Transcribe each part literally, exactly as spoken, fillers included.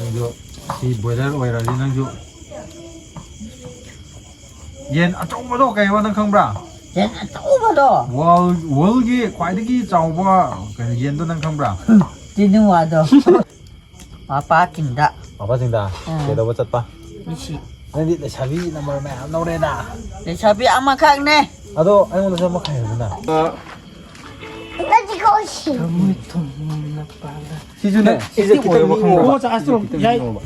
ꯑꯗꯣ ꯁꯤ ꯕꯣꯏꯂꯔ ꯑꯣꯏꯔꯗꯤ ꯅꯪꯁꯨ ꯌꯦꯟ ꯑꯆꯧꯕꯗꯣ ꯀꯩꯕ ꯅꯪ ꯈꯪꯕ꯭ꯔꯥ? ꯌꯦꯟ ꯑꯆꯧꯕꯗꯣ꯫ ꯋꯥꯔꯜ ꯋꯥꯔꯜꯒꯤ ꯈ꯭ꯋꯥꯏꯗꯒꯤ ꯆꯥꯎꯕ ꯀꯩꯅꯣ ꯌꯦꯟꯗꯣ ꯅꯪ ꯈꯪꯕ꯭ꯔꯥ? ꯇꯤꯅꯨꯋꯥꯗꯣ꯫ ꯃꯄꯥꯁꯤꯡꯗ꯫ ꯃꯄꯥꯁꯤꯡꯗ ꯎꯝ꯫ ꯀꯩꯗꯧꯕ ꯆꯠꯄ? ꯃꯤꯁꯤ꯫ ꯅꯪꯗꯤ ꯂꯩꯁꯥꯕꯤ ꯅꯝꯕꯔ ꯃꯌꯥꯝ ꯂꯧꯔꯦꯅ꯫ ꯂꯩꯁꯥꯕꯤ ꯑꯃꯈꯛꯅꯦ꯫ ꯑꯗꯣ ꯑꯩꯉꯣꯟꯗꯁꯨ ꯑꯃ ꯈꯥꯏꯌꯨꯗꯅ꯫ ꯅꯪꯗꯤ ꯀꯧꯁꯤ꯫ ꯁꯤꯁꯨꯅꯦ, ꯁꯤꯁꯦ ꯈꯤꯇꯪ ꯃꯤꯛꯑꯣ꯫ ꯈꯤꯇꯪ ꯃꯤꯛꯑꯣꯕ꯫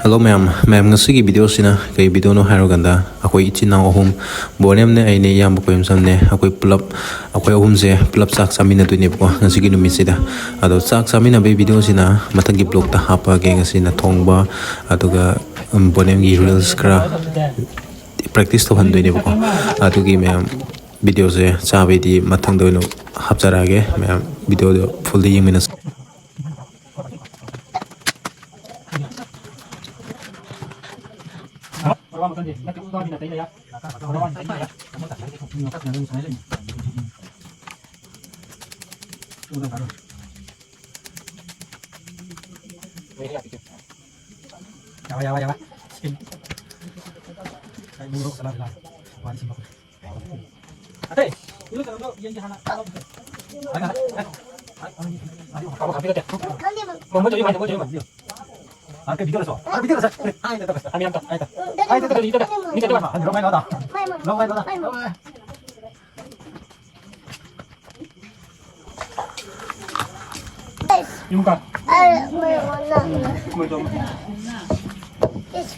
ꯍꯜꯂꯣ ꯃꯌꯥꯝ, ꯃꯌꯥꯝ ꯉꯁꯤꯒꯤ ꯚꯤꯗꯤꯑꯣꯁꯤꯅ ꯀꯩ ꯚꯤꯗꯤꯑꯣꯅꯣ ꯍꯥꯏꯔꯀꯥꯟꯗ ꯑꯩꯈꯣꯏ ꯏꯆꯤꯟ ꯏꯅꯥꯎ ꯑꯍꯨꯝ, ꯕꯣꯅꯦꯝꯅꯦ, ꯑꯩꯅꯦ, ꯏꯌꯥꯝꯕ ꯀꯣꯏꯃꯁꯝꯅꯦ, ꯑꯩꯈꯣꯏ ꯄꯨꯂꯞ, ꯑꯩꯈꯣꯏ ꯑꯍꯨꯝꯁꯦ ꯄꯨꯂꯞ ꯆꯥꯛ ꯆꯥꯃꯤꯟꯅꯗꯣꯏꯅꯦꯕꯀꯣ ꯉꯁꯤꯒꯤ ꯅꯨꯃꯤꯠꯁꯤꯗ꯫ ꯑꯗꯣ ꯆꯥꯛ ꯆꯥꯃꯤꯟꯅꯕꯒꯤ ꯚꯤꯗꯤꯑꯣꯁꯤꯅ ꯃꯊꯪꯒꯤ ꯕ꯭ꯂꯣꯛꯇ ꯍꯥꯞꯄꯒꯦ꯫ ꯉꯁꯤꯅ ꯊꯣꯡꯕ, ꯑꯗꯨꯒ ꯕꯣꯅꯦꯝꯒꯤ ꯔꯤꯜꯁ ꯈꯔ ꯄ꯭ꯔꯦꯛꯇꯤꯁ ꯇꯧꯍꯟꯗꯣꯏꯅꯦꯕꯀꯣ꯫ ꯑꯗꯨꯒꯤ ꯃꯌꯥꯝ ꯚꯤꯗꯤꯑꯣꯁꯦ ꯆꯥꯕꯩꯗꯤ ꯃꯊꯪꯗ ꯑꯣꯏꯅ ꯍꯥꯞꯆꯔꯛꯑꯒꯦ꯫ ꯃꯌꯥꯝ ꯚꯤꯗꯤꯑꯣꯗꯣ ꯐꯨꯜꯗ ꯌꯦꯡꯃꯤꯟꯅꯁꯤ꯫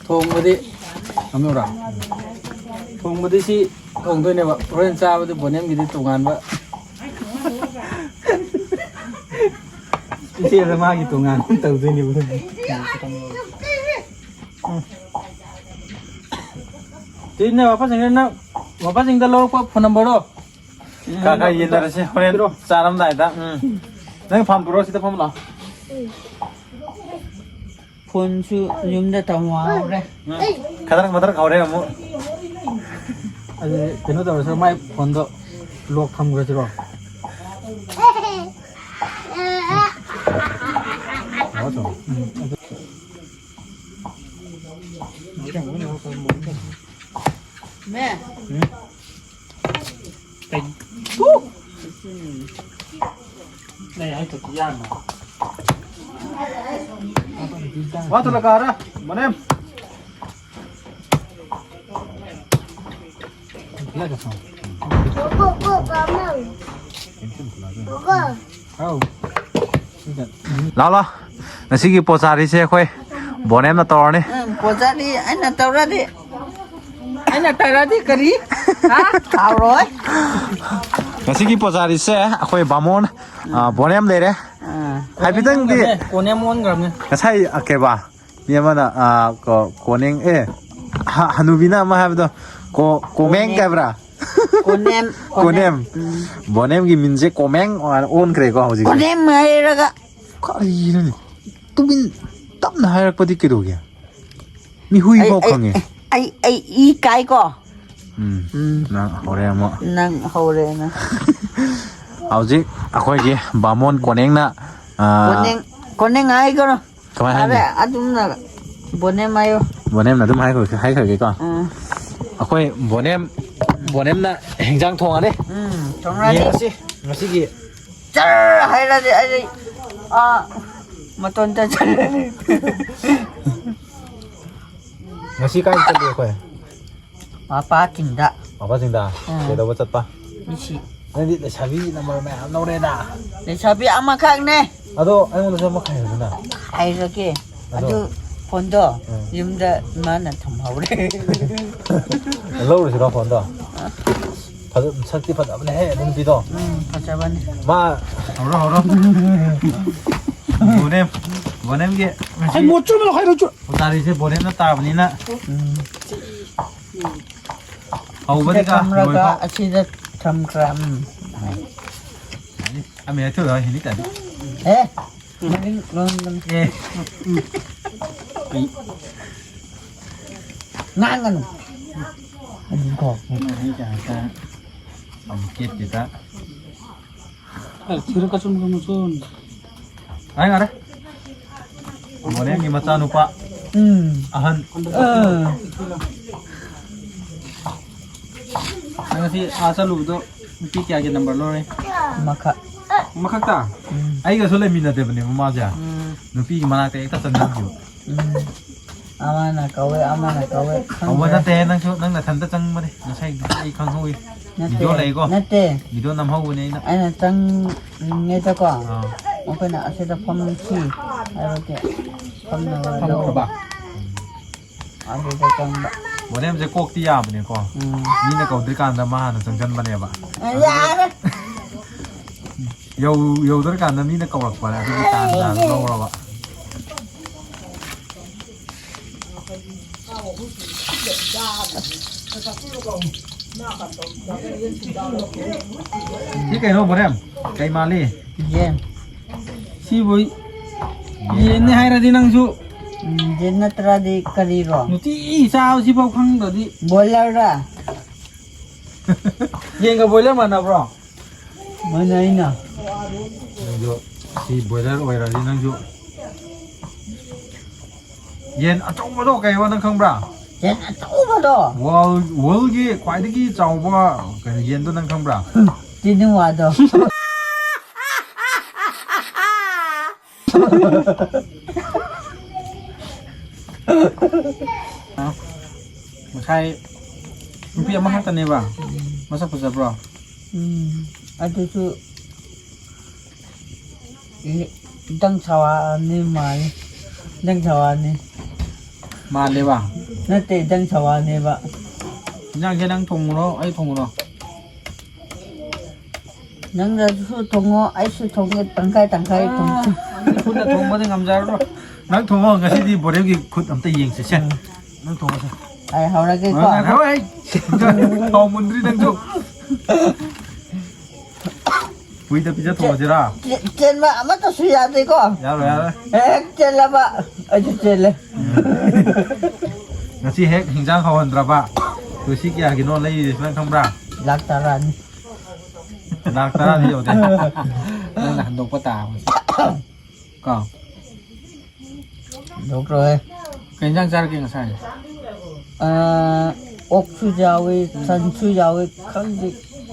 ꯊꯣꯡꯕꯗꯤ ꯉꯝꯅꯕ꯭ꯔꯥ? ꯊꯣꯡꯕꯗꯤ ꯁꯤ ꯊꯣꯡꯗꯣꯏꯅꯦꯕ꯫ ꯍꯣꯔꯦꯟ ꯆꯥꯕꯗꯤ ꯕꯣꯅꯦꯝꯒꯤꯗꯤ ꯇꯣꯉꯥꯟꯕ꯫ ꯏꯆꯦꯗ ꯃꯥꯒꯤ ꯇꯣꯉꯥꯟꯕ ꯑꯃ ꯇꯧꯗꯣꯏꯅꯦꯕ꯫ ꯁꯤꯅꯦ ꯋꯥꯄꯁꯤꯡꯗ ꯅꯪ, ꯋꯥꯄꯁꯤꯡꯗ ꯂꯧꯔꯛꯄ ꯐꯣꯟ ꯅꯝꯕꯔꯗꯣ꯫ ꯈꯔ ꯈꯔ ꯌꯦꯟꯅꯔꯁꯤ ꯍꯣꯔꯦꯟ ꯆꯥꯔꯝꯗꯥꯏꯗ꯫ ꯎꯝ꯫ ꯅꯪ ꯐꯥꯝ ꯄꯨꯔꯛꯑꯣ, ꯁꯤꯗ ꯐꯝ ꯂꯥꯛꯑꯣ꯫ ꯐꯣꯟꯁꯨ ꯌꯨꯝꯗ ꯇꯧꯍꯧꯔꯦ꯫ ꯎꯝ꯫ ꯈꯗ꯭ꯔꯛ ꯃꯗ꯭ꯔꯛ ꯍꯧꯔꯦ ꯑꯃꯨꯛ꯫ ꯑꯗꯨꯗꯤ ꯀꯩꯅꯣ ꯇꯧꯔꯁꯤꯔꯣ, ꯃꯥꯏ ꯐꯣꯟꯗꯣ ꯂꯣꯛ ꯊꯝꯈ꯭ꯔꯁꯤꯔꯣ? ꯃꯦ꯫ ꯋꯥ ꯊꯨꯅ ꯀꯥꯔ, ꯃꯅꯦꯝ꯫ ꯂꯥꯛꯑꯣ, ꯂꯥꯛꯑꯣ꯫ ꯉꯁꯤꯒꯤ ꯄꯣꯆꯥꯔꯤꯁꯦ ꯑꯩꯈꯣꯏ ꯕꯣꯅꯦꯝꯅ ꯇꯧꯔꯅꯤ꯫ ꯎꯝ, ꯄꯣꯆꯥꯔꯤ ꯑꯩꯅ ꯇꯧꯔꯗꯤ, ꯑꯩꯅ ꯇꯧꯔꯗꯤ ꯀꯔꯤ? ꯍꯥ? ꯍꯥꯎꯔꯣꯏ꯫ ꯉꯁꯤꯒꯤ ꯄꯣꯆꯥꯔꯤꯁꯦ ꯑꯩꯈꯣꯏ ꯕꯥꯃꯣꯟ, ꯑ, ꯕꯣꯅꯦꯝ ꯂꯩꯔꯦ꯫ ꯑꯥ꯫ ꯍꯥꯏꯐꯦꯠꯇꯪꯗꯤ ꯀꯣꯅꯦꯝ ꯑꯣꯟꯈ꯭ꯔꯕꯅꯦ꯫ ꯉꯁꯥꯏ, ꯑ, ꯀꯩꯕꯥ? ꯃꯤ ꯑꯃꯅ, ꯑ, ꯀꯣ-, ꯀꯣꯅꯦꯡ, ꯑꯦ, ꯍ-, ꯍꯅꯨꯕꯤꯅ ꯑꯃ ꯍꯥꯏꯕꯗꯣ, ꯀꯣ-, ꯀꯣꯃꯦꯡ ꯀꯣꯅꯦꯝ꯫ ꯍꯥꯏꯕ꯭ꯔꯥ? ꯀꯣꯅꯦꯝ, ꯀꯣꯅꯦꯝ꯫ ꯀꯣꯅꯦꯝ꯫ ꯎꯝ꯫ ꯕꯣꯅꯦꯝꯒꯤ ꯃꯤꯡꯁꯦ ꯀꯣꯃꯦꯡ ꯑꯣꯏꯅ ꯑꯣꯟꯈ꯭ꯔꯦꯀꯣ ꯍꯧꯖꯤꯛꯁꯦ꯫ ꯀꯣꯅꯦꯝ ꯍꯥꯏꯔꯒ꯫ ꯀꯔꯤꯅꯣꯅꯦ? ꯇꯨꯃꯤꯟ ꯇꯞꯅ ꯍꯥꯏꯔꯛꯄꯗꯤ ꯀꯩꯗꯧꯒꯦ? ꯃꯤ ꯍꯨꯏ ꯑꯩ, ꯐꯥꯎ ꯑꯩ, ꯈꯪꯉꯦ꯫ ꯑꯩ, ꯑꯩ ꯏ ꯀꯥꯏꯀꯣ꯫ ꯎꯝ꯫ ꯎꯝ꯫ ꯅꯪ ꯍꯧꯔꯦ ꯑꯃꯨꯛ꯫ ꯅꯪ ꯍꯧꯔꯦ ꯅꯪ꯫ ꯍꯧꯖꯤꯛ ꯑꯩꯈꯣꯏꯒꯤ ꯕꯥꯃꯣꯟ ꯀꯣꯅꯦꯡꯅ, ꯑ, ꯀꯣꯅꯦꯡ, ꯀꯣꯅꯦꯡ ꯍꯥꯏꯒꯅꯨ꯫ ꯀꯃꯥꯏ ꯍꯥꯏꯅꯤ? ꯑꯗ ꯑꯗꯨꯝꯅ ꯕꯣꯅꯦꯝ ꯍꯥꯏꯌꯣ꯫ ꯕꯣꯅꯦꯝꯅ ꯑꯗꯨꯝ ꯍꯥꯏꯈ꯭ꯔꯒꯦ, ꯍꯥꯏꯈ꯭ꯔꯒꯦꯀꯣ꯫ ꯑꯥ꯫ ꯑꯩꯈꯣꯏ ꯕꯣꯅꯦꯝ, ꯕꯣꯅꯦꯝꯅ ꯍꯤꯟꯖꯥꯡ ꯊꯣꯡꯉꯅꯤ꯫ ꯎꯝ, ꯊꯣꯡꯉꯅꯤ꯫ ꯌꯦꯡꯉꯁꯤ ꯉꯁꯤꯒꯤ꯫ ꯆꯔ ꯍꯥꯏꯔꯗꯤ ꯑꯩ, ꯑꯥ, ꯃꯇꯣꯟ ꯆꯠꯆꯔꯅꯤ꯫ ꯉꯁꯤ ꯀꯥꯏ ꯆꯠꯂꯤ ꯑꯩꯈꯣꯏ? ꯃꯄꯥ ꯆꯤꯡꯗ꯫ ꯃꯄꯥ ꯆꯤꯡꯗ? ꯎꯝ꯫ ꯀꯩꯗꯧꯕ ꯆꯠꯄ? ꯃꯤꯁꯤ꯫ ꯅꯪꯗꯤ ꯂꯩꯁꯥꯕꯤ ꯅꯝꯕꯔ ꯃꯌꯥꯝ ꯂꯧꯔꯦꯗ꯫ ꯂꯩꯁꯥꯕꯤ ꯑꯃꯈꯛꯅꯦ꯫ ꯑꯗꯣ ꯑꯩꯉꯣꯟꯗꯁꯨ ꯑꯃ ꯈꯥꯏꯌꯨꯗꯅ꯫ ꯍꯥꯏꯔꯒꯦ꯫ ꯑꯗꯣ꯫ ꯑꯗꯨ ꯐꯣꯟꯗꯣ ꯎꯝ꯫ ꯌꯨꯝꯗ ꯏꯃꯥꯅ ꯊꯝꯍꯧꯔꯦ꯫ ꯂꯧꯔꯨꯁꯤꯔꯣ ꯐꯣꯟꯗꯣ? ꯐꯖ-, ꯁꯛꯇꯤ ꯐꯖꯕꯅꯦꯍꯦ ꯑꯗꯨ ꯅꯨꯄꯤꯗꯣ꯫ ꯎꯝ, ꯐꯖꯕꯅꯦ꯫ ꯃꯥ ꯍꯧꯔꯣ, ꯍꯧꯔꯣ꯫ ꯕꯣꯅꯦꯝ, ꯕꯣꯅꯦꯝꯒꯤ ꯉꯁꯤ ꯑꯩ ꯃꯣꯠ ꯆꯨꯝꯅ ꯍꯥꯏꯔꯨ ꯆꯨ-, ꯎꯇꯥꯔꯤꯁꯦ ꯕꯣꯅꯦꯝꯅ ꯇꯥꯕꯅꯤꯅ꯫ ꯎꯝ꯫ ꯍꯧꯕꯗꯒꯤ ꯁꯤꯗ ꯊꯝꯂꯒ ꯂꯣꯏꯐꯥꯎ꯫ ꯑꯁꯤꯗ ꯊꯝꯈ꯭ꯔꯦ꯫ ꯎꯝ꯫ ꯑꯃ ꯍꯦꯛ ꯊꯣꯛꯑꯣ, ꯍꯤꯟꯗꯤ ꯇꯥꯗꯦ꯫ ꯑꯦ, ꯃꯅꯤꯡ ꯂꯣꯝꯗ꯫ ꯑꯦ꯫ ꯉꯥꯡꯒꯅꯨ꯫ ꯑꯗꯨꯝ ꯀꯣ꯫ ꯑꯃꯨꯛ ꯀꯦꯠꯀꯦꯗ꯫ ꯑꯦ, ꯊꯤꯔ ꯀꯆꯨꯝ ꯀꯆꯨꯝ ꯆꯨꯝ꯫ ꯉꯥꯏ ꯉꯥꯏꯔꯦ꯫ ꯅꯪꯒꯤ ꯃꯆꯥꯅꯨꯄꯥ ꯎꯝ꯫ ꯑꯍꯟ꯫ ꯑꯥ꯫ ꯅꯪ ꯉꯁꯤ ꯑꯥ ꯆꯠꯂꯨꯕꯗꯣ ꯅꯨꯄꯤ ꯀꯌꯥꯒꯤ ꯅꯝꯕꯔ ꯂꯧꯔꯦ? ꯑꯃꯈꯛ꯫ ꯑꯃꯈꯛꯇ? ꯎꯝ꯫ ꯑꯩꯒꯁꯨ ꯂꯩꯃꯤꯟꯅꯗꯦꯕꯅꯦꯕ ꯃꯥꯁꯦ꯫ ꯎꯝ꯫ ꯅꯨꯄꯤꯒꯤ ꯃꯅꯥꯛꯇ ꯍꯦꯛꯇ ꯆꯪꯁꯤꯟꯈꯤꯕ꯫ ꯎꯝ꯫ ꯑꯃꯅ ꯀꯧꯋꯦ, ꯑꯃꯅ ꯀꯧꯋꯦ, ꯇꯧꯕ ꯈꯪꯗ꯭ꯔꯦ꯫ ꯅꯠꯇꯦ, ꯅꯪꯁꯨ ꯅꯪ ꯅꯊꯟꯇ ꯆꯪꯕꯅꯦ ꯉꯁꯥꯏꯗꯨꯗꯤ ꯑꯩ ꯈꯪꯍꯧꯋꯤ꯫ ꯅꯠꯇꯦ, ꯚꯤꯗꯤꯑꯣ ꯂꯩꯀꯣ? ꯅꯠꯇꯦ꯫ ꯚꯤꯗꯤꯑꯣ ꯅꯝꯍꯧꯕꯅꯦ ꯑꯩꯅ꯫ ꯑꯩꯅ ꯆꯪꯉꯤꯉꯩꯗꯀꯣ, ꯑꯥ꯫ ꯃꯈꯣꯏꯅ ꯑꯁꯤꯗ ꯐꯝꯁꯤ ꯍꯥꯏꯕꯒꯤ ꯐꯝꯅꯕ ꯐꯝꯈ꯭ꯔꯕ? ꯑꯗꯨꯗ ꯆꯪꯕ꯫ ꯕꯣꯅꯦꯝꯁꯦ ꯀꯣꯛꯇꯤ ꯌꯥꯕꯅꯦꯀꯣ꯫ ꯎꯝ꯫ ꯃꯤꯅ ꯀꯧꯗ꯭ꯔꯤꯀꯥꯟꯗ ꯃꯥ ꯍꯥꯟꯅ ꯆꯪꯁꯤꯟꯕꯅꯦꯕ꯫ ꯑ, ꯌꯥꯔꯦ꯫ ꯌꯧ-, ꯌꯧꯗ꯭ꯔꯤꯀꯥꯟꯗ ꯃꯤꯅ ꯀꯧꯔꯛꯄꯅꯦ, ꯑꯗꯨꯒꯤ ꯇꯥꯟ ꯆꯥꯟ ꯂꯧꯔꯕ꯫ ꯁꯤ ꯀꯩꯅꯣ ꯕꯣꯔꯦꯝ? ꯀꯩ ꯃꯥꯜꯂꯤ? ꯌꯦꯟ꯫ ꯁꯤꯕꯨ ꯌꯦꯟꯅꯤ ꯍꯥꯏꯔꯗꯤ ꯅꯪꯁꯨ꯫ ꯎꯝ, ꯌꯦꯟ ꯅꯠꯇ꯭ꯔꯗꯤ ꯀꯔꯤꯔꯣ? ꯅꯨꯡꯇꯤ ꯆꯥꯕ ꯁꯤꯐꯥꯎ ꯈꯪꯗ꯭ꯔꯗꯤ꯫ ꯕꯣꯏꯂꯔꯔ? ꯌꯦꯟꯒ ꯕꯣꯏꯂꯔ ꯃꯥꯟꯅꯕ꯭ꯔꯣ? ꯃꯥꯟꯅꯩꯅ꯫ ꯅꯪꯁꯨ ꯁꯤ ꯕꯣꯏꯂꯔ ꯑꯣꯏꯔꯗꯤ ꯅꯪꯁꯨ꯫ ꯌꯦꯟ ꯑꯆꯧꯕꯗꯣ ꯀꯩꯕ ꯅꯪ ꯈꯪꯕ꯭ꯔꯥ? ꯌꯦꯟ ꯑꯆꯧꯕꯗꯣ? World, worldꯒꯤ ꯈ꯭ꯋꯥꯏꯗꯒꯤ ꯆꯥꯎꯕ ꯀꯩꯅꯣ ꯌꯦꯟꯗꯣ ꯅꯪ ꯈꯪꯕ꯭ꯔꯥ? ꯇꯤꯅꯨꯋꯥꯗꯣ꯫ ꯉꯁꯥꯏ ꯅꯨꯄꯤ ꯑꯃꯈꯛꯇꯅꯦꯕ? ꯃꯁꯛ ꯐꯖꯕ꯭ꯔꯣ? ꯎꯝ, ꯑꯗꯨꯁꯨ ꯏ-, ꯏꯇꯪ ꯁꯋꯥꯅꯤ ꯃꯥꯜꯂꯤ꯫ ꯏꯇꯪ ꯁꯋꯥꯅꯤ꯫ ꯃꯥꯜꯂꯦꯕ? ꯅꯠꯇꯦ, ꯏꯇꯪ ꯁꯋꯥꯅꯦꯕ꯫ ꯏꯟꯖꯥꯡꯁꯦ ꯅꯪ ꯊꯣꯡꯉꯨꯔꯣ, ꯑꯩ ꯊꯣꯡꯉꯨꯔꯣ? ꯅꯪꯅꯁꯨ ꯊꯣꯡꯉꯣ, ꯑꯩꯁꯨ ꯊꯣꯡꯒꯦ, ꯇꯪꯈꯥꯏ ꯇꯪꯈꯥꯏ ꯊꯣꯡꯁꯤ꯫ ꯑꯩ ꯈꯨꯠꯅ ꯊꯣꯡꯕꯗꯤ ꯉꯝꯖꯔꯔꯣꯏ꯫ ꯅꯪ ꯊꯣꯡꯉꯣ, ꯉꯁꯤꯗꯤ ꯕꯣꯔꯦꯝꯒꯤ ꯈꯨꯠ ꯑꯝꯇ ꯌꯦꯡꯁꯤꯁꯦ꯫ ꯎꯝ꯫ ꯅꯪ ꯊꯣꯡꯉꯣꯁꯦ꯫ ꯑꯩ ꯍꯧꯔꯒꯦꯀꯣ꯫ ꯉꯥꯏꯈꯣ, ꯑꯩ ꯊꯥꯎ ꯃꯨꯟꯗ꯭ꯔꯤ ꯅꯪꯁꯨ꯫ ꯍꯨꯏꯗ ꯄꯤꯖ ꯊꯣꯛꯑꯁꯤꯔꯥ? ꯆꯦ-, ꯆꯦꯟꯕ ꯑꯃꯠꯇꯁꯨ ꯌꯥꯗꯦꯀꯣ꯫ ꯌꯥꯔꯣꯏ, ꯌꯥꯔꯣꯏ꯫ ꯍꯦꯛ ꯆꯦꯜꯂꯕ ꯑꯩꯁꯨ ꯆꯦꯜꯂꯦ꯫ ꯉꯁꯤ ꯍꯦꯛ ꯍꯤꯟꯖꯥꯡ ꯍꯥꯎꯍꯟꯗ꯭ꯔꯕ꯫ ꯇꯨ ꯁꯤ ꯀꯌꯥꯒꯤꯅꯣ ꯂꯩꯔꯤꯁꯦ ꯅꯪ ꯈꯪꯕ꯭ꯔꯥ? ꯂꯥꯛ ꯇꯔꯥꯅꯤ꯫ ꯂꯥꯛ ꯇꯔꯥꯗꯤ ꯌꯧꯗꯦ꯫ ꯅꯪꯅ ꯍꯟꯗꯣꯛꯄ ꯇꯥꯕꯅꯤ꯫ ꯀꯣ? ꯗꯣꯛꯇꯔ ꯍꯣꯏ꯫ ꯀꯩ ꯏꯟꯖꯥꯡ ꯆꯥꯔꯛꯀꯦ ꯉꯁꯥꯏ? ꯑꯥ, ꯑꯣꯛꯁꯨ ꯌꯥꯎꯏ, ꯁꯟꯁꯨ ꯌꯥꯎꯏ, ꯈꯪꯗꯦ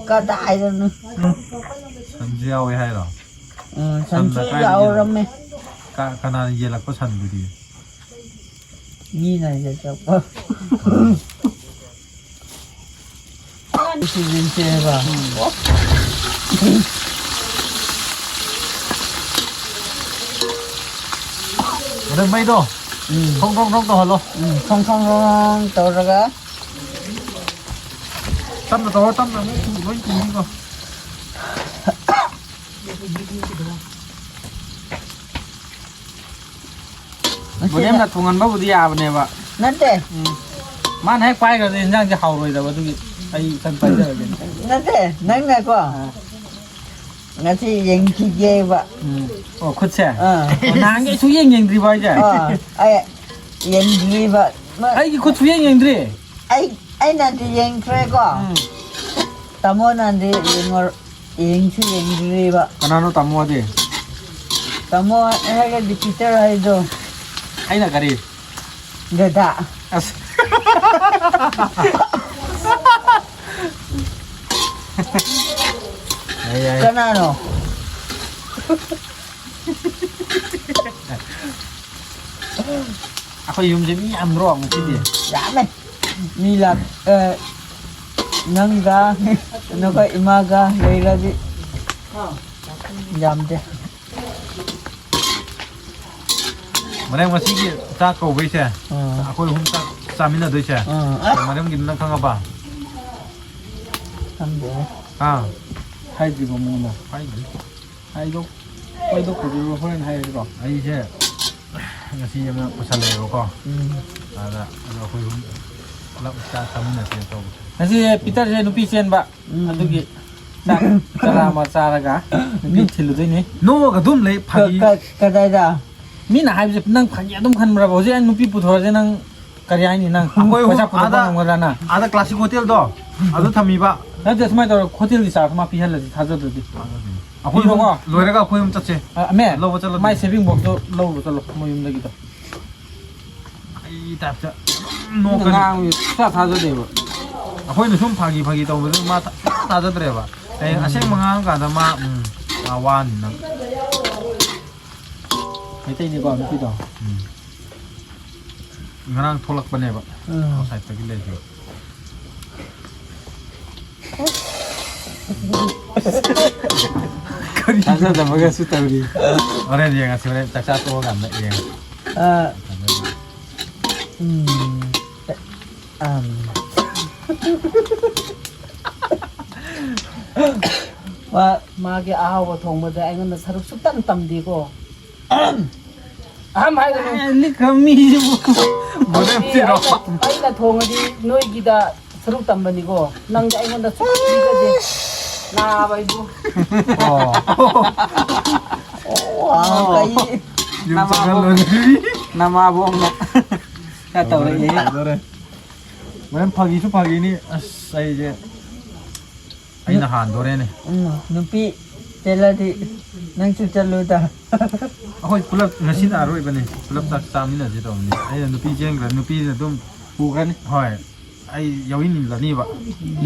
ꯀꯗꯥꯏꯗꯅꯣ꯫ ꯁꯟꯁꯨ ꯌꯥꯎꯏ ꯍꯥꯏꯔꯣ? ꯎꯝ, ꯁꯟꯅ ꯁꯟꯁꯨ ꯀꯥꯏꯗ ꯌꯦꯜꯂꯛ-, ꯌꯥꯎꯔꯝꯃꯦ꯫ ꯀ-, ꯀꯅꯥꯅ ꯌꯦꯜꯂꯛꯄ ꯁꯟꯗꯨꯗꯤ? ꯃꯤꯅ ꯌꯦꯜꯂꯛꯄ꯫ ꯁꯤꯖꯤꯟꯁꯦꯕ꯫ ꯑꯗ ꯃꯩꯗꯣ ꯎꯝ꯫ ꯊꯣꯡ ꯊꯣꯡ ꯊꯣꯡ ꯇꯧꯍꯜꯂꯣ꯫ ꯎꯝ, ꯊꯣꯡ ꯊꯣꯡ ꯊꯣꯡ ꯇꯧꯔꯒ꯫ ꯇꯞꯅ ꯇꯧꯔꯣ, ꯇꯞꯅ, ꯃꯩ ꯂꯣꯏ ꯇꯨꯡꯅꯤꯀꯣ꯫ ꯃꯁꯤꯗ ꯕꯣꯅꯦꯝꯅ ꯊꯣꯡꯍꯟꯕꯕꯨꯗꯤ ꯌꯥꯕꯅꯦꯕ꯫ ꯅꯠꯇꯦ꯫ ꯎꯝ꯫ ꯃꯥꯅ ꯍꯦꯛ ꯄꯥꯏꯈ꯭ꯔꯗꯤ ꯏꯟꯖꯥꯡꯁꯦ ꯍꯥꯎꯔꯣꯏꯗꯕ, ꯑꯗꯨꯒꯤ ꯑꯩ ꯏꯊꯟ ꯄꯥꯏꯖꯔꯒꯦ꯫ ꯅꯠꯇꯦ, ꯅꯪꯅꯀꯣ꯫ ꯑꯥ꯫ ꯉꯁꯤ ꯌꯦꯡꯈꯤꯒꯦꯕ꯫ ꯎꯝ꯫ ꯑꯣ, ꯈꯨꯠꯁꯦ? ꯑꯥ꯫ ꯑꯣ, ꯅꯍꯥꯟꯒꯩ ꯁꯨꯛꯌꯦꯡ ꯌꯦꯡꯗ꯭ꯔꯤꯕ ꯍꯥꯏꯁꯦ? ꯑꯥ, ꯑꯩ ꯌꯦꯡꯗ꯭ꯔꯤꯕ꯫ ꯃ-, ꯑꯩꯒꯤ ꯈꯨꯠ ꯁꯨꯛꯌꯦꯡ ꯌꯦꯡꯗ꯭ꯔꯤ? ꯑꯩ, ꯑꯩꯅꯗꯤ ꯌꯦꯡꯈ꯭ꯔꯦꯀꯣ꯫ ꯎꯝ꯫ ꯇꯥꯃꯣꯅꯗꯤ ꯌꯦꯡꯉꯣ-, ꯌꯦꯡꯁꯨ ꯌꯦꯡꯗ꯭ꯔꯤꯕ꯫ ꯀꯅꯥꯅꯣ ꯇꯥꯃꯣꯗꯤ? ꯇꯥꯃꯣ ꯍꯥꯏꯔꯗꯤ ꯄꯤꯇꯔ ꯍꯥꯏꯗꯣ꯫ ꯑꯩꯅ ꯀꯔꯤ? ꯗꯗꯥ꯫ ꯑꯁ꯫ ꯌꯥꯏ, ꯌꯥꯏ꯫ ꯀꯅꯥꯅꯣ? ꯑꯩꯈꯣꯏ ꯌꯨꯝꯁꯦ ꯃꯤ ꯌꯥꯝꯗ꯭ꯔꯣ ꯉꯁꯤꯗꯤ? ꯌꯥꯝꯃꯦ꯫ ꯃꯤ ꯂꯥꯛ-, ꯑ, ꯅꯪꯒ, ꯅꯈꯣꯏ ꯏꯃꯥꯒ ꯂꯩꯔꯗꯤ ꯌꯥꯝꯗꯦ꯫ ꯃꯔꯦꯝ, ꯉꯁꯤꯒꯤ ꯆꯥꯛ ꯀꯧꯕꯩꯁꯦ, ꯑꯥ꯫ ꯑꯩꯈꯣꯏ ꯑꯍꯨꯝ ꯆꯥꯛ ꯆꯥꯃꯤꯟꯅꯗꯣꯏꯁꯦ, ꯑꯥ꯫ ꯃꯔꯦꯝꯒꯤꯗꯨ ꯅꯪ ꯈꯪꯉꯕ? ꯈꯪꯗꯦ꯫ ꯑꯥ꯫ ꯍꯥꯏꯗ꯭ꯔꯤꯕꯣ ꯃꯉꯣꯟꯗ? ꯍꯥꯏꯗ꯭ꯔꯤ꯫ ꯍꯥꯏꯗꯣꯛ-, ꯍꯥꯏꯗꯣꯛꯄꯗꯨ ꯍꯣꯔꯦꯟ ꯍꯥꯏꯔꯁꯤꯀꯣ꯫ ꯑꯩꯁꯦ ꯉꯁꯤ ꯑꯃ ꯄꯨꯁꯜꯂꯛꯑꯦꯕꯀꯣ꯫ ꯎꯝ꯫ ꯑꯗ, ꯑꯗꯣ ꯑꯩꯈꯣꯏ ꯑꯍꯨꯝ ꯄꯨꯂꯞ ꯆꯥꯛ ꯆꯥꯃꯤꯟꯅꯁꯦꯅ ꯇꯧꯕ꯫ ꯉꯁꯤ ꯄꯤꯇꯔꯁꯦ ꯅꯨꯄꯤ ꯆꯦꯟꯕ꯫ ꯎꯝ꯫ ꯑꯗꯨꯒꯤ ꯆꯥꯛ ꯆꯔꯥ ꯑꯃ ꯆꯥꯔꯒ ꯅꯨꯄꯤ ꯊꯤꯜꯂꯨꯗꯣꯏꯅꯤ꯫ ꯅꯣꯛꯑꯒ ꯑꯗꯨꯝ ꯂꯩ, ꯐꯥꯒꯤ꯫ ꯀ-, ꯀ-, ꯀꯗꯥꯏꯗ? ꯃꯤꯅ ꯍꯥꯏꯕꯁꯦ ꯅꯪ ꯐꯥꯒꯤ ꯑꯗꯨꯝ ꯈꯟꯕ꯭ꯔꯕ? ꯍꯧꯖꯤꯛ ꯑꯩ ꯅꯨꯄꯤ ꯄꯨꯊꯣꯔꯛꯑꯗꯤ ꯅꯪ ꯀꯔꯤ ꯍꯥꯏꯅꯤ? ꯅꯪ ꯑꯩꯈꯣꯏ ꯑꯍꯨꯝ ꯄꯩꯁꯥ ꯄꯨꯊꯣꯛꯄ ꯑꯥꯗ, ꯉꯝꯒꯗ꯭ꯔꯥ ꯅꯪ? ꯑꯥꯗ ꯀ꯭ꯂꯥꯁꯤꯛ ꯍꯣꯇꯦꯜꯗꯣ, ꯑꯗꯨ ꯊꯝꯃꯤꯕ꯫ ꯅꯠꯇꯦ, ꯁꯨꯃꯥꯏꯅ ꯇꯧꯔ ꯍꯣꯇꯦꯜꯒꯤ ꯆꯥꯔꯖ ꯃꯥ ꯄꯤꯍꯜꯂꯁꯤ, ꯊꯥꯖꯗ꯭ꯔꯗꯤ꯫ ꯑꯩꯈꯣꯏ ꯑꯍꯨꯝ ꯄꯤꯔꯣꯀꯣ? ꯂꯣꯏꯔꯒ ꯑꯩꯈꯣꯏ ꯑꯍꯨꯝ ꯆꯠꯁꯦ꯫ ꯑ, ꯑꯃꯦ, ꯂꯧꯕ ꯆꯠꯂꯗꯤ꯫ ꯃꯥꯏ saving boxꯇꯣ ꯂꯧꯔꯨ ꯆꯠꯂꯣ, ꯃꯣꯏ ꯌꯨꯝꯗꯒꯤꯗꯣ꯫ ꯇꯥꯏꯞꯇ ꯑꯗꯨꯝ ꯅꯣꯛꯀꯅꯤ꯫ ꯉꯥꯡꯕꯁꯦ ꯁꯨꯡꯊꯥ ꯊꯥꯖꯗꯦꯕ꯫ ꯑꯩꯈꯣꯏꯅ ꯁꯨꯝ ꯐꯥꯒꯤ ꯐꯥꯒꯤ ꯇꯧꯕꯗ ꯃꯥ ꯊꯥ-, ꯁꯨꯡꯊꯥ ꯊꯥꯖꯗ꯭ꯔꯦꯕ꯫ ꯍꯌꯦꯡ ꯎꯝ꯫ ꯑꯁꯦꯡꯕ ꯉꯥꯡꯉꯀꯥꯟꯗ ꯃꯥ, ꯎꯝ, ꯃꯥ ꯋꯥꯅꯤ ꯅꯪ꯫ ꯃꯩꯇꯩꯅꯤꯀꯣ ꯅꯨꯄꯤꯗꯣ? ꯎꯝ꯫ ꯉꯔꯥꯡ ꯊꯣꯛꯂꯛꯄꯅꯦꯕ꯫ ꯎꯝ꯫ ꯑꯥꯎꯠꯁꯥꯏꯠꯇꯒꯤ ꯂꯩꯈꯤꯕ꯫ ꯀꯔꯤ? ꯊꯥꯖꯗꯕꯒꯁꯨ ꯇꯧꯔꯤ꯫ ꯍꯣꯔꯦꯟ ꯌꯦꯡꯉꯁꯤ, ꯍꯣꯔꯦꯟ ꯆꯥꯛ ꯆꯥ ꯇꯣꯛꯑꯀꯥꯟꯗ ꯌꯦꯡꯉꯁꯤ꯫ ꯑ, ꯎꯝ, ꯑꯝ꯫ ꯃꯥ, ꯃꯥꯒꯤ ꯑꯍꯥꯎꯕ ꯊꯣꯡꯕꯗ ꯑꯩꯉꯣꯟꯗ ꯁꯔꯨꯛ ꯁꯨꯛꯇꯝ ꯇꯝꯗꯦꯀꯣ꯫ ꯑꯍꯝ ꯍꯥꯏꯒꯅꯨ꯫ ꯑꯦ, ꯂꯤꯛꯈ꯭ꯔ ꯃꯤꯁꯤꯕꯨ꯫ ꯃꯣꯗꯦꯜ ꯁꯤ ꯊꯤꯔꯣ꯫ ꯑꯩꯅ, ꯑꯩꯅ ꯊꯣꯡꯉꯗꯤ ꯅꯣꯏꯒꯤꯗ ꯁꯔꯨꯛ ꯇꯝꯕꯅꯤꯀꯣ꯫ ꯅꯪꯗꯤ ꯑꯩꯉꯣꯟꯗ ꯁꯨꯛ ꯄꯤꯖꯗꯦ꯫ ꯅꯥꯕ ꯑꯩꯕꯨ꯫ ꯑꯣ꯫ ꯑꯣ, ꯀꯩ ꯌꯨꯝ ꯅꯃꯥꯕꯣꯛ-, ꯆꯪꯍꯜꯂꯣꯏ꯫ ꯅꯃꯥꯕꯣꯛꯅ ꯈꯔ ꯇꯧꯔꯛꯑꯦ꯫ ꯇꯧꯗꯣꯔꯦ, ꯇꯧꯗꯣꯔꯦ꯫ ꯃꯔꯝ ꯐꯥꯒꯤꯁꯨ ꯐꯥꯒꯤꯅꯤ꯫ ꯑꯁ, ꯑꯩꯁꯦ ꯑꯩꯅ ꯍꯥꯟꯗꯣꯔꯦꯅꯦ꯫ ꯎꯝ, ꯅꯨꯄꯤ ꯆꯦꯜꯂꯗꯤ ꯅꯪꯁꯨ ꯆꯠꯂꯨꯗ꯫ ꯑꯩꯈꯣꯏ ꯄꯨꯂꯞ ꯉꯁꯤꯅ ꯑꯔꯣꯏꯕꯅꯦ꯫ ꯄꯨꯂꯞ ꯆꯥꯛ ꯆꯥꯃꯤꯟꯅꯁꯦ ꯇꯧꯕꯅꯤ꯫ ꯑꯩꯅ ꯅꯨꯄꯤ ꯆꯦꯟꯈ꯭ꯔ-, ꯅꯨꯄꯤꯁꯤꯅ ꯑꯗꯨꯝ ꯄꯨꯈ꯭ꯔꯅꯤ꯫ ꯍꯣꯏ꯫ ꯑꯩ ꯌꯥꯎꯍꯟ ꯏꯜꯂꯅꯤꯕ꯫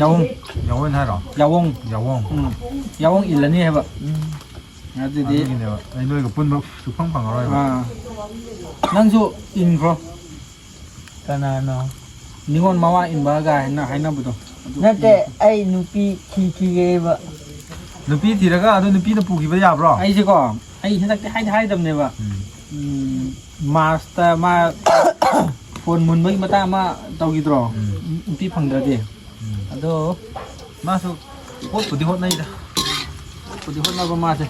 ꯌꯥꯑꯣꯡ꯫ ꯌꯥꯎꯍꯟ ꯍꯥꯏꯔꯣ? ꯌꯥꯑꯣꯡ꯫ ꯌꯥꯑꯣꯡ꯫ ꯎꯝ꯫ ꯌꯥꯑꯣꯡ ꯏꯜꯂꯅꯤ ꯍꯥꯏꯕ꯫ ꯎꯝ꯫ ꯑꯗꯨꯗꯤ ꯑꯗꯨꯒꯤꯅꯦꯕ꯫ ꯑꯩ ꯅꯣꯏꯒ ꯄꯨꯟꯕ ꯁꯨꯐꯪ ꯐꯪꯉꯔꯣꯏꯕ꯫ ꯑꯥ꯫ ꯅꯪꯁꯨ ꯏꯟꯈ꯭ꯔꯣ꯫ ꯀꯅꯥꯅꯣ? ꯅꯤꯉꯣꯜ ꯃꯋꯥ ꯏꯟꯕ ꯀꯥꯏꯅ ꯍꯥꯏꯅꯕꯗꯣ꯫ ꯑꯗꯨ ꯅꯠꯇꯦ, ꯑꯩ ꯅꯨꯄꯤ ꯊꯤꯈꯤꯒꯦꯕ꯫ ꯅꯨꯄꯤ ꯊꯤꯔꯒ ꯑꯗꯨ ꯅꯨꯄꯤꯅ ꯄꯨꯈꯤꯕ ꯌꯥꯕ꯭ꯔꯣ? ꯑꯩꯁꯦꯀꯣ, ꯑꯩ ꯍꯟꯗꯛꯇꯤ ꯍꯥꯏꯗꯤ ꯍꯥꯏꯗꯕꯅꯦꯕ꯫ ꯎꯝ꯫ ꯎꯝ, ꯃꯥꯔꯁꯇ ꯃꯥ ꯐꯣꯟ ꯃꯨꯟꯕꯒꯤ ꯃꯇꯥꯡ ꯑꯃ ꯇꯧꯈꯤꯗ꯭ꯔꯣ? ꯎꯝ꯫ ꯅꯨꯄꯤ ꯐꯪꯗ꯭ꯔꯗꯤ꯫ ꯎꯝ꯫ ꯑꯗꯣ ꯃꯥꯁꯨ ꯍꯣꯠꯄꯨꯗꯤ ꯍꯣꯠꯅꯩꯗ꯫ ꯍꯣꯠꯄꯨꯗꯤ ꯍꯣꯠꯅꯕ ꯃꯥꯁꯦ꯫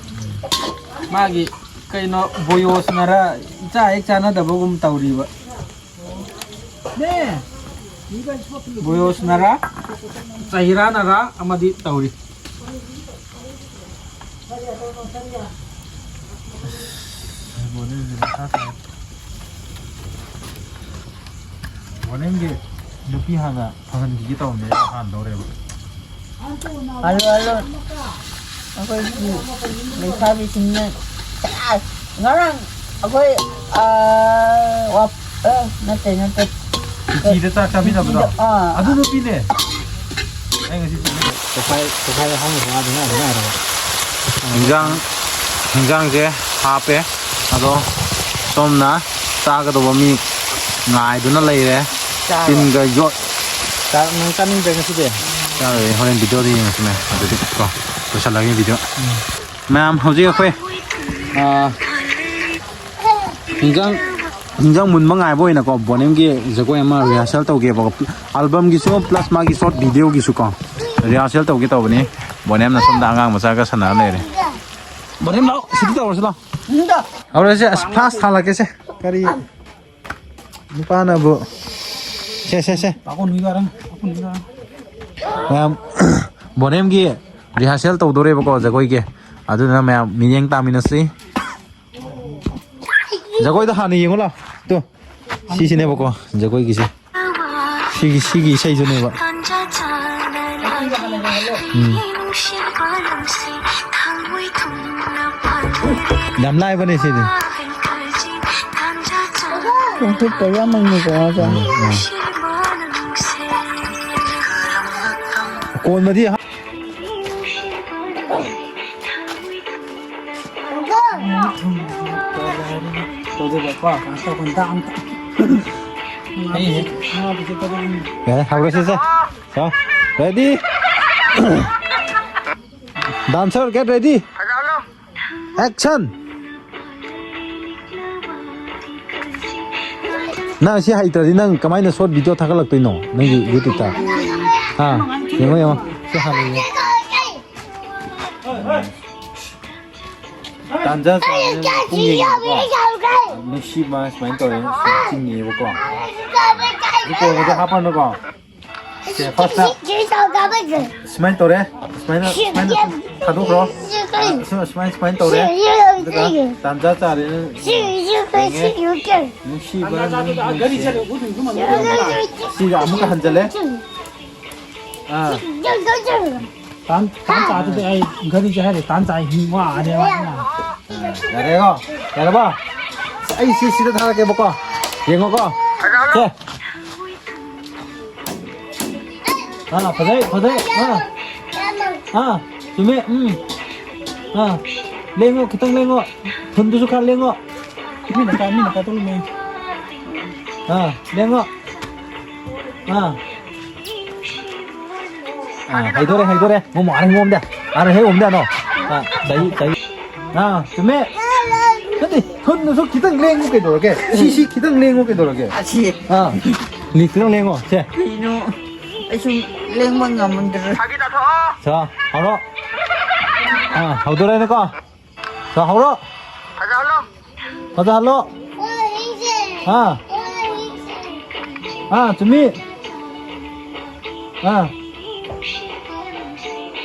ꯃꯥꯒꯤ ꯀꯩꯅꯣ ꯕꯣꯌꯣꯁꯅꯔ ꯏꯆꯥ ꯍꯦꯛ ꯆꯥꯟꯅꯗꯕꯒꯨꯝ ꯇꯧꯔꯤꯕ꯫ ꯕꯣꯌꯣꯁꯅꯔꯥ, ꯆꯍꯤꯔꯥꯅꯔꯥ ꯑꯃꯗꯤ ꯇꯧꯔꯤ꯫ ꯃꯣꯔꯅꯤꯡꯒꯤ ꯅꯨꯄꯤ ꯍꯥꯟꯅ ꯐꯪꯍꯟꯈꯤꯒꯦ ꯇꯧꯕꯅꯦ, ꯑꯩ ꯍꯥꯟꯗꯧꯔꯦꯕ꯫ Hello, hello. ꯑꯩꯈꯣꯏꯒꯤ ꯂꯩꯁꯥꯕꯤꯁꯤꯡꯅ ꯉꯔꯥꯡ ꯑꯩꯈꯣꯏ, ꯑꯥ, ꯋꯥ-, ꯑ, ꯅꯠꯇꯦ, ꯅꯠꯇꯦ꯫ ꯏꯆꯤꯗ ꯆꯥꯛ ꯆꯥꯃꯤꯟꯅꯕꯗꯣ? ꯏꯆꯤꯗ, ꯑꯥ꯫ ꯑꯗꯨ ꯅꯨꯄꯤꯅꯦ꯫ ꯑꯩ ꯉꯁꯤ ꯆꯠꯂꯦ꯫ ꯇꯣꯈꯥꯏ-, ꯇꯣꯈꯥꯏ ꯍꯧꯅ ꯉꯥꯏꯗ ꯉꯥꯏꯔꯕ꯫ ꯍꯤꯟꯖꯥꯡ, ꯍꯤꯟꯖꯥꯡꯁꯦ ꯍꯥꯞꯄꯦ꯫ ꯑꯗꯣ ꯁꯣꯝꯅ ꯆꯥꯒꯗꯧꯕ ꯃꯤ ꯉꯥꯏꯗꯨꯅ ꯂꯩꯔꯦ꯫ ꯆꯥꯔꯣ꯫ ꯇꯤꯟꯒ ꯌꯣꯠ-, ꯆꯥ-, ꯅꯪ ꯆꯥꯅꯤꯡꯗ꯭ꯔꯦ ꯉꯁꯤꯗꯤ? ꯆꯥꯔꯣꯏ, ꯍꯣꯔꯦꯟ ꯚꯤꯗꯤꯑꯣꯗ ꯌꯦꯡꯉꯁꯤꯅꯦ꯫ ꯑꯗꯨꯗꯤ ꯀꯣ, ꯂꯣꯏꯁꯤꯜꯂꯒꯦ ꯚꯤꯗꯤꯑꯣ꯫ ꯎꯝ꯫ ꯃꯌꯥꯝ, ꯍꯧꯖꯤꯛ ꯑꯩꯈꯣꯏ, ꯑꯥ, ꯍꯤꯟꯖꯥꯡ, ꯍꯤꯟꯖꯥꯡ ꯃꯨꯟꯕ ꯉꯥꯏꯕ ꯑꯣꯏꯅꯀꯣ, ꯕꯣꯅꯦꯝꯒꯤ ꯖꯒꯣꯏ ꯑꯃ rehearsal ꯇꯧꯒꯦꯕꯀꯣ꯫ Albumꯒꯤꯁꯨ plus ꯃꯥꯒꯤ short videoꯒꯤꯁꯨꯀꯣ rehearsal ꯇꯧꯒꯦ ꯇꯧꯕꯅꯤ꯫ ꯕꯣꯅꯦꯝꯅ ꯁꯣꯝꯗ ꯑꯉꯥꯡ ꯃꯆꯥꯒ ꯁꯥꯟꯅꯔ ꯂꯩꯔꯦ꯫ ꯕꯣꯅꯦꯝ ꯂꯥꯛꯑꯣ, ꯁꯤꯗ ꯇꯧꯔꯁꯤ ꯂꯥꯛꯑꯣ꯫ ꯇꯧꯔꯁꯦ, ꯑꯁ, flash ꯊꯥꯜꯂꯛꯀꯦꯁꯦ꯫ ꯀꯔꯤ? ꯅꯨꯄꯥꯅꯕꯨ꯫ ꯁꯦ, ꯁꯦ, ꯁꯦ꯫ ꯃꯌꯥꯝ, ꯕꯣꯅꯦꯝꯒꯤ rehearsal ꯇꯧꯗꯣꯔꯦꯕꯀꯣ, ꯖꯒꯣꯏꯒꯤ꯫ ꯑꯗꯨꯗꯨꯅ ꯃꯌꯥꯝ ꯃꯤꯠꯌꯦꯡ ꯇꯥꯃꯤꯟꯅꯁꯤ꯫ ꯖꯒꯣꯏꯗꯣ ꯍꯥꯟꯅ ꯌꯦꯡꯉꯨ ꯂꯥꯎ꯫ ꯇꯨ꯫ ꯁꯤꯁꯤꯅꯦꯕꯀꯣ, ꯖꯒꯣꯏꯒꯤꯁꯦ꯫ ꯁꯤꯒꯤ, ꯁꯤꯒꯤ ꯏꯁꯩꯗꯨꯅꯦꯕ꯫ ꯎꯝ꯫ ꯌꯥꯝ ꯂꯥꯏꯕꯅꯦ ꯁꯤꯗꯤ꯫ ꯂꯦꯡꯊꯣꯛꯇ ꯌꯥꯝ ꯃꯪꯉꯦꯀꯣ, ꯃꯥꯁꯦ꯫ ꯎꯝ, ꯎꯝ꯫ ꯀꯣꯟꯕꯗꯤ ꯍꯥ- ꯌꯥꯔꯦ, ꯍꯧꯔꯁꯤꯁꯦ꯫ ꯆꯥꯎ꯫ Ready? Dancer, get ready. Action! ꯅꯪ ꯁꯤ ꯍꯩꯇ꯭ꯔꯗꯤ ꯅꯪ ꯀꯃꯥꯏꯅ short video ꯊꯥꯒꯠꯂꯛꯇꯣꯏꯅꯣ ꯅꯪꯒꯤ YouTubeꯇ? ꯍꯥ? ꯌꯦꯡꯉꯣ, ꯌꯦꯡꯉꯣ꯫ ꯁꯤ ꯍꯥꯟꯅ ꯌꯦꯡꯉꯣ꯫ ꯇꯥꯟꯖꯥ ꯆꯥꯔꯦ, ꯄꯨꯡ ꯌꯦꯡꯉꯦꯕꯀꯣ꯫ ꯅꯨꯡꯁꯤꯕ ꯁꯨꯃꯥꯏꯅ ꯇꯧꯔꯦ, ꯁꯨꯃꯥꯏꯅ ꯆꯤꯡꯉꯦꯕꯀꯣ꯫ ꯁꯤ ꯀꯣꯟꯕꯗ ꯍꯥꯞꯄꯅꯨꯀꯣ꯫ ꯁꯦ, first ꯁꯨꯃꯥꯏꯅ ꯇꯧꯔꯦ꯫ ꯁꯨꯃꯥꯏꯅ, ꯁꯨꯃꯥꯏꯅ ꯊꯥꯗꯣꯛꯈ꯭ꯔꯣ꯫ ꯁꯨꯃꯥꯏꯅ, ꯁꯨꯃꯥꯏꯅ ꯇꯧꯔꯦ꯫ ꯑꯗꯨꯒ ꯇꯥꯟꯖꯥ ꯆꯥꯔꯦꯅ ꯌꯦꯡꯉꯦ꯫ ꯅꯨꯡꯁꯤꯕ ꯅꯪ ꯅꯨꯡꯁꯤ꯫ ꯁꯤꯒ ꯑꯃꯨꯛꯀ ꯍꯟꯖꯜꯂꯦ꯫ ꯑꯥ꯫ ꯇꯥꯟ, ꯇꯥꯟ ꯆꯥꯗꯗꯤ ꯑꯩ ꯘꯔꯤꯁꯦ ꯍꯥꯏꯔꯦ, ꯇꯥꯟ ꯆꯥꯏ ꯍꯤꯡ ꯋꯥꯅꯦꯕ ꯑꯩꯅ꯫ ꯌꯥꯔꯦꯀꯣ? ꯌꯥꯔꯕꯣ? ꯑꯩ ꯁꯤ ꯁꯤꯗ ꯊꯥꯔꯛꯀꯦꯕꯀꯣ꯫ ꯌꯦꯡꯉꯣꯀꯣ꯫ ꯁꯦ꯫ ꯑꯥ, ꯐꯖꯩ, ꯐꯖꯩ꯫ ꯑꯥ꯫ ꯑꯥ, ꯆꯨꯝꯃꯦ꯫ ꯎꯝ꯫ ꯑꯥ꯫ ꯂꯦꯡꯉꯣ, ꯈꯤꯇꯪ ꯂꯦꯡꯉꯣ꯫ ꯊꯨꯟꯗꯨꯁꯨ ꯈꯔ ꯂꯦꯡꯉꯣ꯫ ꯃꯤꯅ ꯀꯥ-, ꯃꯤꯅ ꯀꯥꯊꯣꯛꯂꯝꯃꯦ꯫ ꯑꯥ, ꯂꯦꯡꯉꯣ꯫ ꯑꯥ꯫ ꯑꯥ, ꯍꯩꯗꯣꯔꯦ, ꯍꯩꯗꯣꯔꯦ꯫ ꯃꯣꯃꯣ, ꯑꯥ, ꯍꯦꯛ ꯑꯣꯝꯗ꯫ ꯑꯥ, ꯍꯦꯛ ꯑꯣꯝꯗ, ꯅꯣ꯫ ꯑꯥ, ꯆꯍꯤ, ꯆꯍꯤ꯫ ꯑꯥ, ꯆꯨꯝꯃꯦ꯫ ꯅꯠꯇꯦ, ꯊꯨꯟꯗꯨꯁꯨ ꯈꯤꯇꯪ ꯂꯦꯡꯉꯨ ꯀꯩꯗꯧꯔꯒꯦ? ꯁꯤ, ꯁꯤ ꯈꯤꯇꯪ ꯂꯦꯡꯉꯨ ꯀꯩꯗꯧꯔꯒꯦ? ꯑꯁꯤ꯫ ꯑꯥ, ꯂꯤ-, ꯈꯤꯇꯪ ꯂꯦꯡꯉꯣ, ꯁꯦ꯫ ꯀꯩꯅꯣ? ꯑꯩꯁꯨ ꯂꯦꯡꯕ ꯉꯝꯗ꯭ꯔꯦ꯫ ꯁꯥ, ꯍꯧꯔꯣ꯫ ꯑꯥ, ꯍꯧꯗꯣꯔꯦꯅꯦꯀꯣ꯫ ꯁꯥ, ꯍꯧꯔꯣ꯫ ꯐꯖꯍꯜꯂꯣ꯫ ꯐꯖꯍꯜꯂꯣ꯫ ꯑꯥ꯫ ꯑꯥ, ꯆꯨꯝꯃꯤ꯫ ꯑꯥ꯫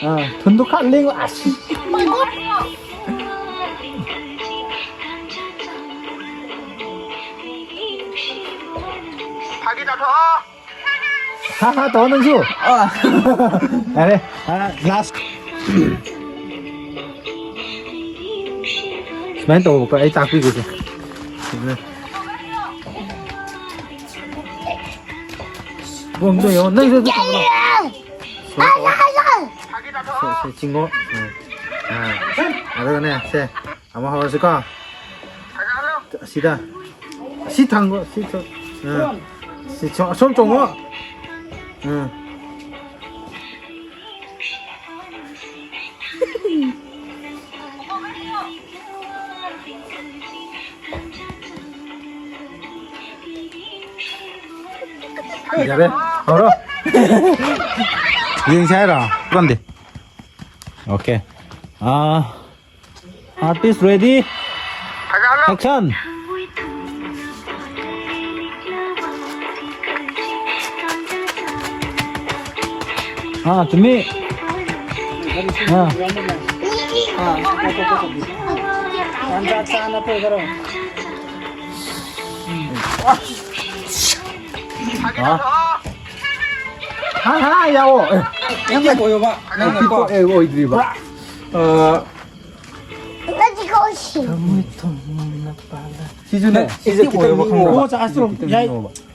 ꯑꯥ, ꯊꯨꯟꯗꯨ ꯈꯔ ꯂꯦꯡꯉꯨ꯫ ꯑꯁ꯫ ꯐꯥꯒꯤ ꯇꯥꯊꯣꯛꯑꯣ꯫ ꯍꯥ, ꯍꯥ, ꯇꯧ ꯅꯪꯁꯨ꯫ ꯑꯥ꯫ ꯌꯥꯔꯦ꯫ ꯑꯥ, ꯂꯥꯁ꯫ ꯁꯨꯃꯥꯏꯅ ꯇꯧꯕꯀꯣ, ꯑꯩ ꯇꯥꯛꯄꯤꯒꯦꯁꯦ꯫ ꯒꯣꯝꯗꯣ ꯌꯦꯡꯉꯣ, ꯅꯪꯁꯨ ꯑꯗꯨ ꯇꯧꯔꯣ꯫ ꯁꯦ, ꯁꯦ, ꯆꯤꯡꯉꯣ꯫ ꯎꯝ꯫ ꯑꯥ꯫ ꯑꯗꯨꯒꯅꯦ, ꯁꯦ꯫ ꯑꯃꯨꯛ ꯍꯧꯔꯁꯤꯀꯣ꯫ ꯑꯁꯤꯗ꯫ ꯑꯁꯤ ꯊꯥꯡꯒꯣ꯫ ꯁꯤ ꯆꯣ-, ꯑ꯫ ꯁꯤ ꯆꯣ-, ꯑꯁꯣꯝ ꯆꯣꯡꯉꯣ꯫ ꯑ꯫ ꯌꯥꯔꯦ꯫ ꯍꯧꯔꯣ꯫ ꯌꯦꯡꯁꯦ ꯍꯥꯏꯔꯣ? ꯄꯨꯔꯝꯗꯦ꯫ Okay꯫ ꯑꯥ, artist ready? Action! ꯑꯥ, ꯆꯨꯝꯃꯤ꯫ ꯑꯥ꯫ ꯑꯥ꯫ ꯍꯥ, ꯍꯥ, ꯌꯥꯎꯑꯣ꯫ ꯑꯦ, ꯅꯪꯅ ꯀꯣꯏꯌꯣꯕ, ꯅꯪꯅ ꯀꯣ꯫ ꯑꯦ, ꯑꯣꯏꯗ꯭ꯔꯤꯕ꯫ ꯄꯨꯔꯥ, ꯑ, ꯊꯃꯣꯏ ꯊꯣꯡꯅ ꯄꯥꯜꯂ ꯁꯤꯁꯨꯅꯦ, ꯅꯪ ꯁꯤꯁꯦ ꯈꯤꯇꯪ ꯈꯤꯇꯪ ꯅꯣꯛꯑꯣꯕ, ꯈꯪꯕ꯭ꯔꯥ? ꯅꯣꯛꯑꯣꯕ꯫ ꯑꯣ, ꯆꯥ ꯑꯁ, ꯌꯥꯏ꯫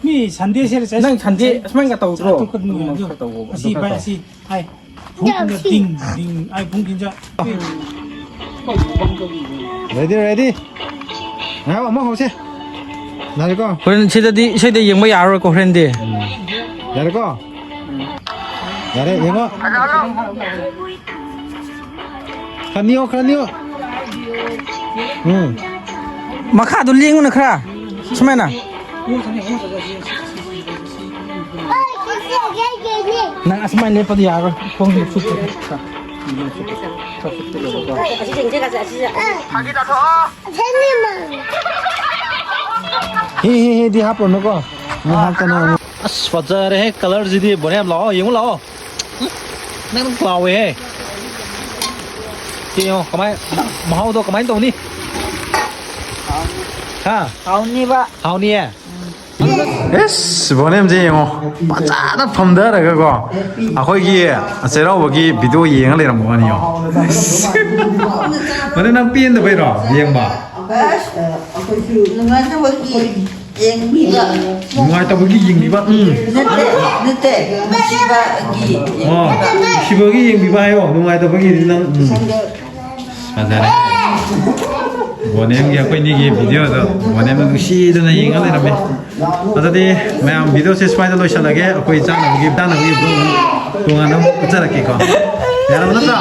ꯃꯤ ꯁꯟꯗꯦ ꯁꯦꯠꯂ ꯆꯠ-, ꯅꯪ ꯁꯟꯗꯦ ꯆꯠ-, ꯑꯁꯨꯃꯥꯏꯅ ꯇꯧꯗ꯭ꯔꯣ? ꯆꯥꯊꯣꯛꯀꯗꯕꯅꯤ ꯑꯗꯨꯃꯥꯏꯅ ꯑꯗꯣ꯫ ꯈꯔ ꯇꯧꯑꯣꯕ, ꯑꯁꯤ ꯑꯗꯨ ꯈꯔ ꯚꯥꯏ, ꯇꯧ꯫ ꯑꯁꯤ, ꯍꯥꯏ꯫ ꯐꯨꯡ ꯈꯤꯟꯗ ꯗꯤꯡ, ꯗꯤꯡ, ꯑꯩ ꯐꯨꯡ ꯈꯤꯟ ꯆꯥ-, Ready, ready. ꯉꯥꯏꯈꯣ, ꯑꯃꯨꯛ ꯍꯧꯁꯦ꯫ ꯌꯥꯔꯦꯀꯣ? ꯍꯣꯔꯦꯟ ꯁꯤꯗꯗꯤ ꯏꯁꯩꯗ ꯌꯦꯡꯕ ꯌꯥꯔꯔꯣꯏꯀꯣ ꯍꯣꯔꯦꯟꯗꯤ꯫ ꯌꯥꯔꯦꯀꯣ? ꯌꯥꯔꯦ, ꯌꯦꯡꯉꯣ꯫ ꯈꯔ ꯅꯤꯌꯣ, ꯈꯔ ꯅꯤꯌꯣ꯫ ꯎꯝ꯫ ꯃꯈꯥꯗꯣ ꯂꯦꯡꯉꯨꯅ ꯈꯔ꯫ ꯁꯨꯃꯥꯏꯅ꯫ ꯅꯪ ꯑꯁꯨꯃꯥꯏꯅ ꯂꯦꯞꯄꯗꯤ ꯌꯥꯔꯣꯏ꯫ ꯈꯣꯡꯗꯣ ꯆꯨꯞꯄ꯫ ꯍꯤ, ꯍꯤ, ꯍꯤꯗꯤ ꯍꯥꯞꯄꯅꯨꯀꯣ꯫ ꯅꯪ ꯍꯥꯞꯇꯅ꯫ ꯑꯁ, ꯐꯖꯔꯦꯍꯦ, colourꯁꯤꯗꯤ꯫ ꯕꯣꯅꯦ, ꯌꯥꯝ ꯂꯥꯛꯑꯣ, ꯌꯦꯡꯉꯨ ꯂꯥꯛꯑꯣ꯫ ꯅꯪ ꯂꯥꯎꯋꯦꯍꯦ꯫ ꯁꯤ ꯌꯦꯡꯉꯣ, ꯀꯃꯥꯏ, ꯃꯍꯥꯎꯗꯣ ꯀꯃꯥꯏꯅ ꯇꯧꯅꯤ? ꯍꯥ? ꯍꯥꯎꯅꯤꯕ꯫ ꯍꯥꯎꯅꯤꯌꯦ? ꯎꯝ꯫ ꯑꯦꯁ, ꯕꯣꯅꯦꯝꯁꯦ ꯌꯦꯡꯉꯣ, ꯐꯖꯅ ꯐꯝꯊꯔꯒꯀꯣ, ꯑꯩꯈꯣꯏꯒꯤ ꯆꯩꯔꯥꯎꯕꯒꯤ video ꯌꯦꯡꯉ ꯂꯩꯔꯝꯕ ꯋꯥꯅꯤ, ꯌꯦꯡꯉꯣ꯫ ꯕꯣꯅꯦꯝ, ꯅꯪ ꯄꯦꯟꯗꯕꯩꯔꯣ ꯌꯦꯡꯕ? ꯑꯁ, ꯅꯨꯡꯉꯥꯏꯇꯕꯒꯤ ꯌꯦꯡꯕꯤꯕ꯫ ꯅꯨꯡꯉꯥꯏꯇꯕꯒꯤ ꯌꯦꯡꯕꯤꯕ, ꯎꯝ꯫ ꯅꯠꯇꯦ, ꯅꯠꯇꯦ, ꯅꯨꯡꯁꯤꯕꯒꯤ ꯑꯣ, ꯌꯦꯡꯕꯤꯕ꯫ ꯅꯨꯡꯁꯤꯕꯒꯤ ꯌꯦꯡꯕꯤꯕ ꯍꯥꯏꯌꯣ, ꯅꯨꯡꯉꯥꯏꯇꯕꯒꯤꯗꯤ ꯅꯪ, ꯎꯝ꯫ ꯐꯖꯔꯦ꯫ ꯕꯣꯅꯦꯝꯒꯤ ꯑꯩꯈꯣꯏ ꯑꯅꯤꯒꯤ videoꯗꯣ ꯕꯣꯅꯦꯝꯅ ꯅꯨꯡꯁꯤꯗꯅ ꯌꯦꯡꯉ ꯂꯩꯔꯝꯃꯦ꯫ ꯑꯗꯨꯗꯤ ꯃꯌꯥꯝ, videoꯁꯦ ꯁ꯭ꯋꯥꯏꯗ ꯂꯣꯏꯁꯤꯜꯂꯒꯦ꯫ ꯑꯩꯈꯣꯏ ꯆꯥꯅꯕꯒꯤ, ꯆꯥꯅꯕꯒꯤ vlog ꯑꯃꯨꯛ ꯇꯣꯉꯥꯟꯅ ꯑꯃꯨꯛ ꯎꯠꯆꯔꯛꯀꯦꯀꯣ꯫ ꯌꯥꯔꯕ ꯅꯠꯇ꯭ꯔꯣ?